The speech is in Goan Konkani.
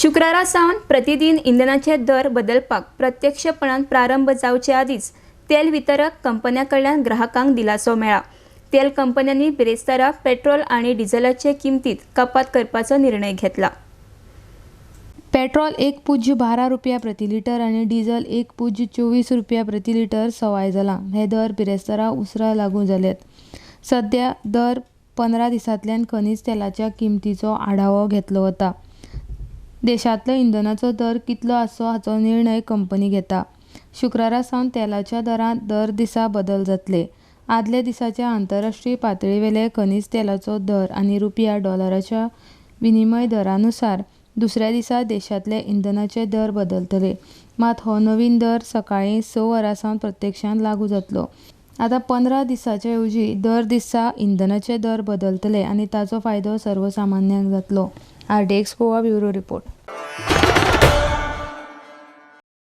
शुक्रारा सावन प्रतिदिन इंधनाचे दर बदलपाक प्रत्यक्षपणान प्रारंभ जावचे आदींच तेल वितरक कंपन्यां कडल्यान ग्राहकांक दिलासो मेळ्ळा. तेल कंपन्यांनी बिरेस्तारा पेट्रोल आनी डिझलाचे किमतीत कपात करपाचो निर्णय घेतला. पेट्रोल 1.12 रुपया प्रति लिटर आनी डिझल 1.24 रुपया प्रति लिटर सवाय जालां. हे दर बिरेस्तारा उसरां लागू जाल्यात. सध्या दर 15 दिसांतल्यान खनीज तेलाच्या किमतीचो आढावो घेतलो वता. देशांतलो इंधनाचो दर कितलो आसचो हाचो निर्णय कंपनी घेता. शुक्रारा सावन तेलाच्या दरांत दर दिसा बदल जातले. आदल्या दिसाच्या आंतरराष्ट्रीय पातळी वेले खनीज तेलाचो दर आनी रुपया डॉलराच्या विनिमय दरानुसार दुसऱ्या दिसा देशांतले इंधनाचे दर बदलतले. मात हो नवीन दर सकाळीं स वरां सावन प्रत्यक्षांत लागू जातलो. आतां 15 दिसांचे येवजी दर दिसा इंधनाचे दर बदलतले आनी ताचो फायदो सर्वसामान्यांक जातलो. RTX Goa bureau report.